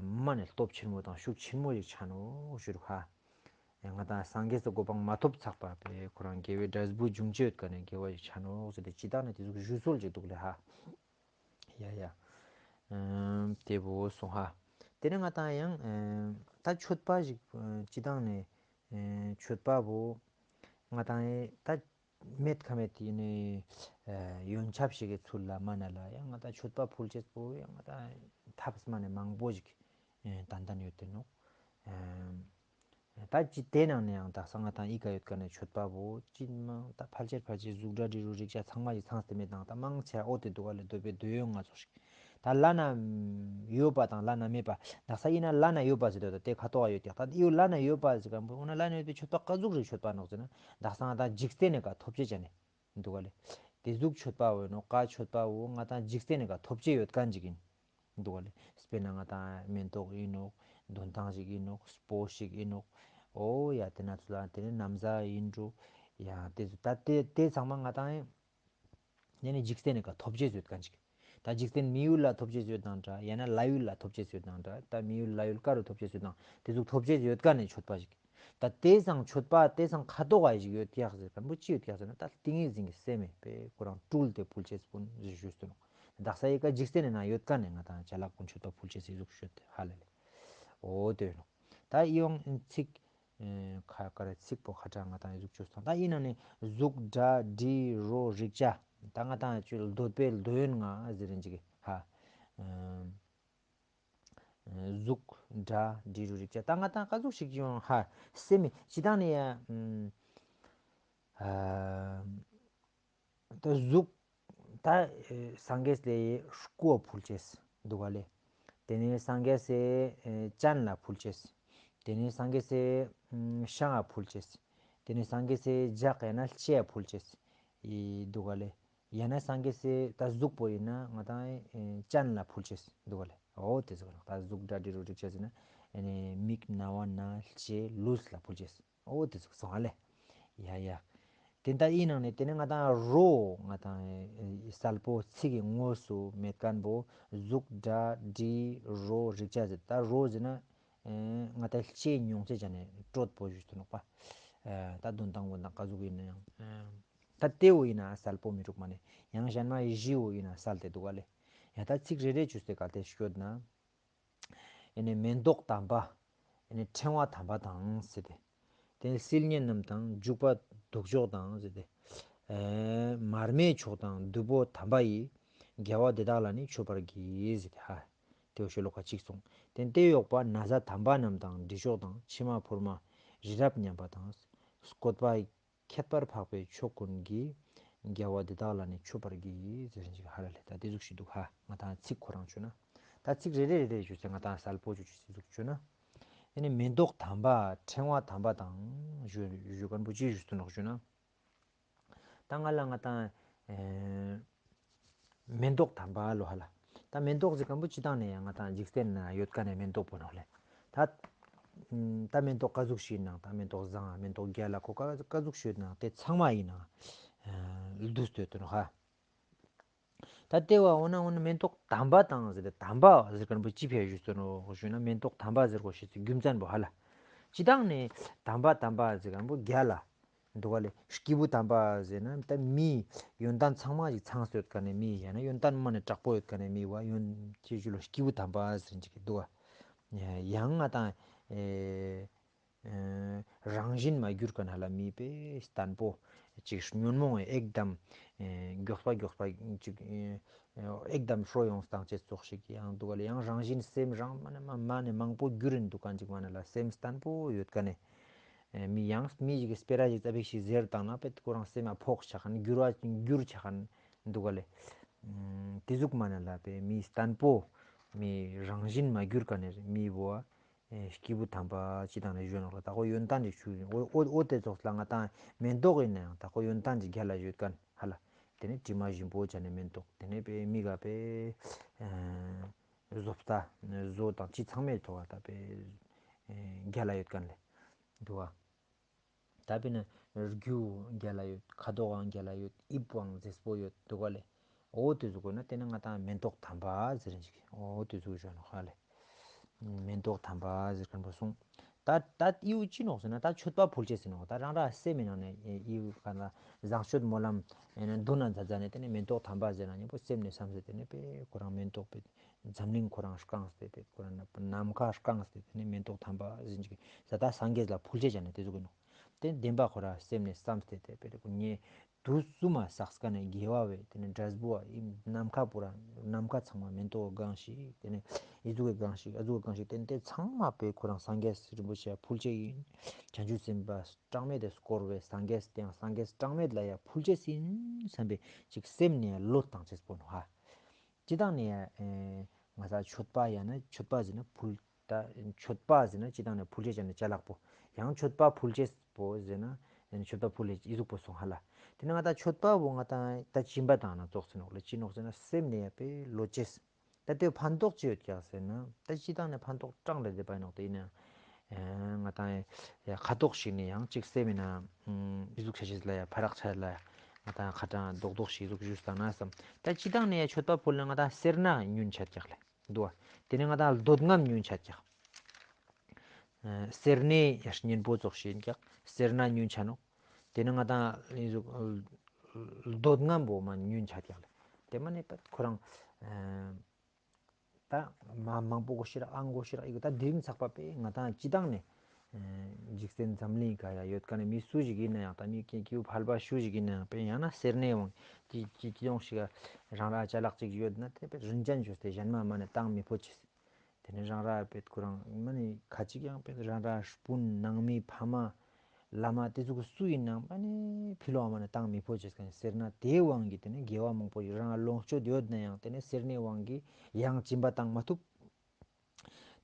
མ་ནས་སྟོབས་ཆེན་མོ་དང་ཤུགས་ཆེན་མོ་ཞིག་ཆགས་ནོག་ཞུ་རུ་ཧ། ཡང་ང་དང་སངས་རྒྱས་སུ་གོ་འཕང་མ་ཐོབ་ཚག་པ་པས་ཁོ་རང་དགེ་བའི་འབྲས་བུ་འབྱུང་ཅེས་ཡོད་ཀ་ནས་དགེ་བ་ཞིག་ཆགས་ནོག་ཟེར་ཏེ་ཅི་དག་ནས་དེ་ཟུག་ཞུ་སྲོལ་ཅིག་འདུག་ལེ་ཧ། ཡ་ཡ། ཨམ་དེ་བོ་སོང་ཧ། དེ་ནས་ང་དང་ཡང་ཨམ་ད་མཆོད་པ་ཞིག་ཨམ་ཅི་དག་ནས་ཨམ་མཆོད་པ་བོ་ང་དང་ད་མེད་ཁ་མེད་དེ་ནས་ཨམ་ཡོན་ཆབ་ཞིག་གི་ཚུལ་ལ་མ་ན་ལ་ཡང་ང་དང་མཆོད་པ་ཕུལ་ཅེས་པོ་ཡང་ང་དང་ཐབས་མ་ནས་མང་པོ་ཞིག་ཨམ་ཏན་ཏན་ཡོད་དེ་ནོག་ཨམ། ད་ཅི་དེ་ནང་ནས་ཡང་དག་ས་ང་དང་ཨི་ཀ་ཡོད་ཀ་ནས་མཆོད་པ་བོ་ཅི་མང་ད་ཕལ་ཆེར་ཕལ་ཆེར་གཟུགས་སྒྲ་དྲི་རོ་རེག་བྱ་ཚང་མ་ཡི་ཚང་སྟེ་མེད་དང་ད་མང་ཆེ་ཨོ་དེ་འདུག་ག་ལས་འདོད་པའི་འདོད་ཡོན་ལྔ་ཚོགས་ཤིག་ད་བླ་ན་ཡོད་པ་དང་བླ་ན་མེད་པ་དག་ས་ཡིན་ན་བླ་ན་ཡོད་པ་ཟེར་དོ་ད་དེ་ཁ་ཐོག་ཡོད་ཀྱག་ད་ཨི་བོ་བླ་ན་ཡོད་པ་ཟེར་ག་འོ་ན་བླ་ན་ཡོད་པའི་མཆོད་པ་ག་ཟུག་རེ་མཆོད་པ་ནོག་ཟེར་ན་དག་ས་ང་དང་འཇིག་རྟེན་ནས་ག་ཐོབ་ཅེས་ཅན་ནས། འདུག་ག་ལེ། དེ་ཟུག་མཆོད་པ་འོ་ནོ་ཀ་མཆོད་པ་འོ་ང་དང་འཇིག་རྟེན་ནི་ག་ཐོབ་ཅེས་ཡོད་མཁན་ཅིག་ཡིན། འདུག་ག་ལེ། དཔེར་ན་ང་དང་མེ་ཏོག་ཡིན་ནོག་འདོན་ཐང་ཞིག་ཡིན་ནོག་སྤོ་ཞིག་ཡིན་ནོག་འོ་ཡ་དེ་ན་ཚོ་ལ་དེ་ནི་ན་བཟའ་ཡིན་འགྲོ། ཡ་དེ་ཚོ་ད་དེ་དེ་ཚང་མ་ང་དང་ཡིན། དེ་ནི་འཇིག་རྟེན་ནི་ག་ཐོབ་ཅེས་ཡོད་མཁན་ཅིག་ད་འཇིག་རྟེན་མི་ཡུལ་ལ་ཐོབ་ཅེས་ཡོད་དང་འདྲ་ཡང་ན་ལྷ་ཡུལ་ལ་ཐོབ་ཅེས་ཡོད་དང་འདྲ་ད་མི་ཡུལ་ལྷ་ཡུལ་ག་རུ་ཐོབ་ཅེས་ཡོད་དང་དེ་ཟུག་ཐོབ་ཅེས་ཡོད་མཁན་ནི་མཆོད་པ་ཞིག་ད་དེ་སང་མཆོད་པ་དེ་སང་ཁ་དོག་ག་ཞིག་ཡོད་ཀྱག་ཟེར་གམ་པོ་ཅི་ཡོད་ཀྱག་ཟེར་ན་ད་ཏིང་ངེ་འཛིན་གྱི་སེམས་མེད་པས་ཁོ་རང་སྤྲུལ་ཏེ་ཕུལ་ཅེས་སྤུན་ཞིག་ཞུས་སོ་ནོ། དག་ས་ཡི་ཀ་འཇིག་རྟེན་ནི་ན་ཡོད་ཀ་ནས་ང་དང་ཅ་ལག་ཀུན་མཆོད་པ་ཕུལ་ཅེས་ཟིག་ཟུག་ཞུས་ཏེ་ཧ་ལ་ལེ། འོ་དེ་ནོ། ད་ཡི་ཡོང་ཚིག་ཁ་ཀ་ར་ཚིག་པོ་ཁ་གྲག་ང་དང་ཡི་ཟུག་ཆོས་སོང་ད་ཡིན་ན་ནི་གཟུགས་སྒྲ་དྲི་རོ་རེག་བྱ་ད་ང་དང་ཅུ་འདོད་པའི་འདོད་ཡོན་ལྔ་ཟེར་རིན་ཅིག་ཧ། གཟུགས་སྒྲ་དྲི་རོ་རེག་བྱ་ད་ང་དང་ག་ཟུག་ཞིག་ཡོང་ཧ་སེམས་མི་ཅི་དང་ནི་ཡ། ད་གཟུགས་ད་སངས་རྒྱས་ལས་སྐུ་ཕུལ་ཅེས་འདུག་ག་ལེ། དེ་ནས་སངས་རྒྱས་སེ་སྤྱན་ལ་ཕུལ་ཅེས། དེ་ནས་སངས་རྒྱས་སེ་ཤངས་ཕུལ་ཅེས། དེ་ནས་སངས་རྒྱས་སེ་ལྗགས་ཡང་ན་ལྕེ་ཕུལ་ཅེས་འདུག་ག་ལེ། ཡང་ན་སངས་རྒྱས་སེ་ད་གཟུགས་པོ་ཡིན་ན་ང་དང་སྤྱན་ལ་ཕུལ་ཅེས་འདུག་ག་ལེ། འོ་དེ་ཟེར་ག་ལེ། ད་གཟུགས་སྒྲ་དྲི་རོ་རེག་བྱ་ཟེར་ན་མིག་རྣ་བ་སྣ་ལྕེ་ལུས་ལ་ཕུལ་ཅེས། འོ་དེ་ཟུག་སོང་ཨ་ལེ། ཡ་ཡ། དེ་ད་ཨི་ནང་ནས་དེ་ནས་ང་དང་རོ་ང་དང་གསལ་པོ་ཚིག་གི་དངོས་སུ་མེད་མཁན་པོ་གཟུགས་སྒྲ་དྲི་རོ་རེག་བྱ་ཟེར་ད་རོ་ཟེར་ན་ང་དང་ལྕེ་མྱོང་ཚད་ཅན་ནས་སྤྲོད་པོ་ཞུས་ཐུབ་ནོག་པ། ད་དོན་དང་བོ་དང་ག་ཟུག་ཡིན་ན་ཡང་། ད་ལྟེ་བོ་ཡིན་ན་གསལ་པོ་མི་འདུག་མ་ནས་ཡང་གཞན་མ་གཞི་བོ་ཡིན་ན་གསལ་ཏེ་འདུག་ག་ལེ། ཡ་ད་ཚིག་རེ་རེ་བཅུ་སྟེ་ག་དེ་ཤོད་ན། ཨེ་ནི་མེ་ཏོག་དམ་པ། ཨེ་ནི་ཕྲེང་བ་དམ་པ་དང་ཟེར་ཏེ། དེ་ནི་སིལ་སྙན་རྣམས་དང་བྱུག་པ་བདུག་ཅོག་དང་ཟེར་ཏེ། ཨེ་མར་མེ་མཆོག་དང་བདུག་སྤོས་དམ་པ་ཡིས། རྒྱལ་བ་དེ་དག་ལ་ནི་མཆོད་པར་བགྱི་ཟེར་ཏེ་ཧ། དེ་བ་ཤོ་ལོ་ཀ་གཅིག་སོང་། དེ་ནི་དེ་གཡོགས་པ་ན་བཟའ་དམ་པ་རྣམས་དང་འབྲི་ཤོག་དང་ཕྱེ་མ་ཕུར་མ་རི་རབ་མཉམ་པ་དང་། བཀོད་པ་ཁྱད་པར་འཕགས་པའི་མཆོག་ཀུན་གྱིས། རྒྱལ་བ་འདི་དག་ལ་ནི་མཆོད་པར་བགྱི་ཟེར་ཞིག་ཧ་ར་ལེ་ད་དེ་ཟུག་ཞིག་འདུག་ཧ་ང་དང་ཚིག་ཁོ་རང་བཅོས་ན། ད་ཚིག་རེ་རེ་རེ་རེ་བཅོས་ཚེ་ང་དང་གསལ་པོ་བཅོས་ཚིག་ཟུག་བཅོས་ན། ཨེ་ནི་མེ་ཏོག་དམ་པ་ཕྲེང་བ་དམ་པ་དང་ཞུ་ཞུ་མཁན་པོ་ཅི་ཞུ་སྟོན་རོགས་བཅོས་ན། ད་ང་ལ་ང་དང་ཨེ། མེ་ཏོག་དམ་པ་ལོ་ཧ་ལ། ད་མེ་ཏོག་ཟེར་མཁན་པོ་སྤྱི་བཏང་ནས་ཡང་ང་དང་འཇིག་རྟེན་ན་ཡོད་མཁན་ནས་མེ་ཏོག་པོ་ནོག་ལེ། ད་ད་མེ་ཏོག་ག་ཟུག་ཞིག་ནང་ད་མེ་ཏོག་བཟང་མེ་ཏོག་རྒྱ་ལ་ཁོ་ག་ག་ཟུག་ཞིག་ནང་དེ་ཚང་མ་ཡིན་ནང་བསྡུས་ཏེ་ཡོད་དོ་ནོ་ཧ། ད་ལྟེ་བ་འོ་ན་འོ་ན་མེ་ཏོག་དམ་པ་དང་ཟེར་ཏེ་དམ་པ་ཟེར་མཁན་པོ་ཅི་ཕེ་ཞུ་སོ་ནོ་ཞུ་ན་མེ་ཏོག་དམ་པ་ཟེར་གོ་ཞེས་སུ་རྒྱུ་མཚན་པོ་ཧ་ལ། སྤྱི་བཏང་ནས་དམ་པ་དམ་པ་ཟེར་མཁན་པོ་རྒྱ་ལ། འདུག་ག་ལེ། སྐྱེས་བུ་དམ་པ་ཟེར་ན་ད་མིའི་ཡོན་ཏན་ཚང་མ་ཞིག་ཚང་སྟེ་ཡོད་མཁན་ནི་མི་ཡང་ན་ཡོན་ཏན་མ་ནས་དྲག་པོ་ཡོད་མཁན་ནི་མི་བ་ཡོན་ཅེས་ཞུ་ལ་སྐྱེས་བུ་དམ་པ་ཟེར་གྱི་འདུག་ག་ཡང་ང་དང་ཨེ་རང་བཞིན་མ་གྱུར་མཁན་ཧ་ལ་མི་དཔེ་བརྟན་པོ་ཅིག་ཉོན་མོངས་ཨེག་དམ་མགྱོགས་པ་མགྱོགས་པ་ཅིག་ཨེག་དམ་ཧྲོ་ཡོང་སྟངས་ཅེས་ཙོགས་ཤིག་ཡང་འདུག་ག་ལེ། ཡང་རང་བཞིན་སེམས་རང་མ་ནས་མ་ནས་མང་པོ་གྱུར་རིན་འདུག་ག་ཅིག་མ་ནས་ལ་སེམས་བརྟན་པོ་ཡོད་མཁན་ནི། མི་ཡང་མི་ཞིག་གི་སྤེ་ར་ཞིག་རྩ་བིག་ཞིག་ཟེར་བཏང་ན་པེ་ཁོ་རང་སེམས་ལ་ཕོག་ཆ་ཁན་འགྱུར་བ་འགྱུར་ཆ་ཁན་འདུག་ག་ལེ། དེ་ཟུག་མ་ན་ལ་པེ་མི་བརྟན་པོ་མི་རང་བཞིན་མ་གྱུར་ཀ་ནས་མི་བོ་ཨ་སྐྱེས་བུ་དམ་པ་ཅི་དང་ནས་གཞོན་ནོག་ལ་ད་ཁོ་ཡོན་ཏན་ཅིག་ཆུ་ཨོ་ཨོ་ཨོ་དེ་ཙོགས་ལ་ང་དང་མེན་ཏོག་ཡིན་ན་ཡང་ད་ཁོ་ཡོན་ཏན་ཅིག་རྒྱ་ལ་ཡོད་ཀ་ཧ་ལ། དེ་ནས་དྲི་མ་ཞིམ་པོ་ཆ་ནས་མེན་ཏོག་དེ་ནས་པེ་མི་ག་པེ་བཟོ་ལྟ་བཟོ་དང་ཅི་ཚང་མའི་ཐོག་ད་པེ་རྒྱ་ལ་ཡོད་ཀ་ལེ་འདུག་ག་ད་དཔེར་ན་རྒྱུ་རྒྱལ་ལ་ཡོད། ཁ་དོག་ཡང་རྒྱལ་ལ་ཡོད། དབྱིབས་ཡང་མཛེས་པོ་ཡོད་འདུག་ག་ལེ། འོ་དེ་ཚོ་དགོས་ན་དེ་ནི་ང་ཏང་མེན་ཏོག་དམ་པ་ཟེར་ཞིག་འོ་དེ་ཚོ་ཞོན་ཧ་ལེ། མེན་ཏོག་དམ་པ་ཟེར་མཁན་པོ་སོང་། ད་ད་ཡིའུ་ཅི་ནོག་ཟེར་ན་ད་མཆོད་པ་ཕུལ་ཅེས་ཟེར་ནོག་ད་རང་ར་སེམས་མི་ནང་ནས་ཡིའུ་ག་ན་བཟང་སྤྱོད་སྨོན་ལམ་འདུན་ན་མཛད་མཛད་ནས་དེ་ནི་མེན་ཏོག་དམ་པ་ཟེར་ན་མཉམ་པོ་སེམས་ནས་བསམ་ཟེར་དེ་ནི་དཔེ་ཁོ་རང་མེན་ཏོག་དཔེ་འཛམ་གླིང་ཁོ་རང་བསྐངས་ཏེ་དཔེ་ཁོ་རང་ནམ་མཁའ་བསྐངས་ཏེ་དེ་ནི་མེན་ཏོག་དམ་པ་ཟེར་ཅིག་ཟ་ད་སངས་རྒྱས་ལ་ཕུལ་ཅེས་བྱ་ནས་དེ་ཚོ་གི་ནོག་དེ་བདེན་པ་ཁོ་ར་སེམས་ནས་བསམ་སྟེ་དེ་དཔེ་ཁོ་ཉེ་དུས་གསུམ་མ་བསགས་ཀ་ནས་དགེ་བ་བས་དེ་ནས་འབྲས་བུ་བ་ནམ་མཁའ་པུ་ར་ནམ་མཁའ་ཚང་མ་མེན་ཏོག་གང་ཞིག་དེ་ནས་ཨི་ཟུག་གི་གང་ཞིག་ཨ་ཟུག་གི་གང་ཞིག་དེ་ནས་དེ་ཚང་མ་དཔེ་ཁོ་རང་སངས་རྒྱས་རིན་པོ་ཆེ་ཕུལ་ཅེས་ཡིན། བྱང་ཆུབ་སེམས་དཔའ་གྲངས་མེད་དེ་བསྐོར་བའི་སངས་རྒྱས་དེ་ཡང་སངས་རྒྱས་གྲངས་མེད་ལ་ཡ་ཕུལ་ཅེས་ཡིན་བསམ་པའི་ཅིག་སེམས་ནས་བློ་བཏང་ཅེས་པོ་ནོ་ཧ། སྤྱི་བཏང་ནས་ཡ་ང་ས་མཆོད་པ་ཡ་ན་མཆོད་པ་ཟེར་ན་ཕུལ། ད་མཆོད་པ་ཟེར་ན་སྤྱི་བཏང་ནས་ཕུལ་ཅེས་བྱ་ན་ཅ་ལག་པོ། ཡང་མཆོད་པ་ཕུལ་ཅེས་པོ་ཟེར་ན་མཆོད་པ་ཕུལ་ལེ་ཨི་ཟུག་པོ་སོང་ཧ་ལ། དེ་ནས་ང་ད་མཆོད་པ་བོ་ང་ད་ད་སྦྱིན་པ་བཏང་ན་ཙོགས་ཟེར་ནོག་ལ་ཅི་ནོག་ཟེར་ན་སེམས་ནས་ཡ་པའི་བློ་ཅེས། ད་དེ་ཕན་ཐོགས་ཅི་ཡོད་ཀྱག་ཟེར་ན་ད་སྤྱི་བཏང་ནས་ཕན་ཐོགས་གྲངས་ལས་འདས་པ་ཡིན་ནོག་དེ་ཡིན་ན། ང་ད་ཡ་ཁ་དོག་ཞིག་ནས་ཡང་ཅིག་སེམས་ཡིན་ན་ཨི་ཟུག་ཆ་ཤས་ལ་ཡ་ཕ་རག་ཆ་ལ་ཡ་ང་ད་ཁ་གྲངས་རྡོག་རྡོག་ཞིག་ཨི་ཟུག་ཞུས་བཏང་ན་བསམ། ད་སྤྱི་བཏང་ནས་ཡ་མཆོད་པ་ཕུལ་ན་ང་ད་སེར་སྣ་ཉུང་ཆ་ཀྱག་ལ། འདུག་བ། དེ་ནས་ང་དང་འདོད་རྔམ་ཉུང་ཆ་ཀྱག་སེར་སྣའི་ཡ་གཉེན་པོ་ཙོགས་ཤིག་ཡིན་ཀྱག་སེར་སྣ་ཉུང་ཆ་ནོག་དེ་ནས་ང་དང་ཨི་ཟུག་འདོད་རྔམ་པོ་མ་ཉུང་ཆ་ཀྱག་ལ། དེ་མ་ནས་པ་ཁོ་རང་ད་མ་མང་པོ་གོ་ཤི་ར་ཨང་གོ་ཤི་ར་ཨི་གོ་ད་དེ་རིང་ཚགས་པ་པས་ང་དང་སྤྱི་བཏང་ནས་འཇིག་རྟེན་འཛམ་གླིང་ག་ཡ་ཡོད་ཀ་ནས་མི་སུ་ཞིག་ཡིན་ན་ཡང་ད་མི་སྐྱེ་སྐྱེ་བོ་ཕལ་པ་སུ་ཞིག་ཡིན་ན་ཡང་པས་ཡང་ན་སེར་སྣའི་དབང་གི་སྐྱིད་སྐྱིད་ཡོང་ཞིག་རང་ར་ཅ་ལག་ཅིག་ཡོད་ན་དེ་པས་རིན་ཅན་བཅོས་ཏེ་གཞན་མ་མ་ནས་བཏང་མི་ཕོད་ཅེས། དེ་ནས་རང་ར་པས་ཁོ་རང་མ་ནས་ཁ་ཅིག་ཡང་པས་རང་ར་སྤུན་ནང་མི་ཕ་མ་བླ་མ་དེ་ཚོ་གི་སུ་ཡིན་ནའང་མ་ནས་ཕི་ལོགས་མ་ནས་བཏང་མི་ཕོད་ཅེས་ཀ་ནས་སེར་སྣ་དེའི་དབང་གིས་དེ་ནས་དགེ་བ་མང་པོ་ཡོད་རང་ལོངས་སྤྱོད་ཡོད་ན་ཡང་དེ་ནས་སེར་སྣའི་དབང་གིས་ཡང་སྦྱིན་པ་བཏང་མ་ཐུབ།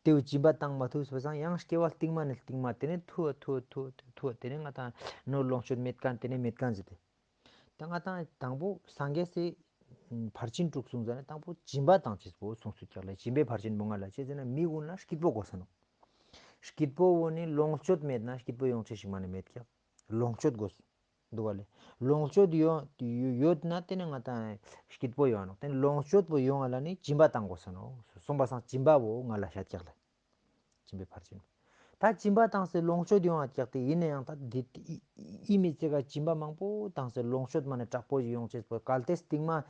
དེའུ་སྦྱིན་པ་བཏང་མ་ཐུབ་སོ་སང་ཡང་སྐྱེ་བ་རྟིང་མ་ནས་རྟིང་མ་དེ་ནས་ཐུ་བ་ཐུ་བ་ཐུ་བ་ཐུ་བ་དེ་ནས་ང་དང་ནོར་ལོངས་སྤྱོད་མེད་མཁན་དེ་ནས་མེད་མཁན་ཟེར་ཏེ། ད་ང་དང་དང་པོ་སངས་རྒྱས་སི་ཕར་ཕྱིན་དྲུག་གསུངས་ཟ་ནས་དང་པོ་སྦྱིན་པ་བཏང་ཅེས་པོ་གསུངས་སུ་ཀྱག་ལ་སྦྱིན་པའི་ཕར་ཕྱིན་པོ་ང་ལ་ཅེས་ཟེར་ན་མི་ཀུན་ལ་སྐྱིད་པོ་དགོས་ས་ནོ། སྐྱིད་པོ་བོ་ནི་ལོངས་སྤྱོད་མེད་ན་སྐྱིད་པོ་ཡོང་ཅེས་ཤིག་མ་ནས་མེད་ཀྱག་ལོངས་སྤྱོད་དགོས་སུ། འདུག་བ་ལེ། ལོངས་སྤྱོད་ཡོད་ཡོད་ན་དེ་ནི་ང་དང་སྐྱིད་པོ་ཡོང་ནོ། དེ་ནི་ལོངས་སྤྱོད་པོ་ཡོང་བ་ལ་ནི་སྦྱིན་པ་བཏང་དགོས་ས་ནོ། གསུངས་པ་སང་སྦྱིན་པ་བོ་ང་ལ་ཤ་ཀྱག་ལ། སྦྱིན་པའི་ཕར་ཕྱིན། ད་སྦྱིན་པ་བཏང་སའི་ལོངས་སྤྱོད་ཡོང་བ་ཀྱག་དེ་ཡིན་ན་ཡང་ད་འདི་ཨི་མི་ཚེ་ག་སྦྱིན་པ་མང་པོ་བཏང་སའི་ལོངས་སྤྱོད་མ་ནས་དྲག་པོ་ཞིག་ཡོང་ཅེས་པོ་གལ་ཏེ་སྟིང་མ་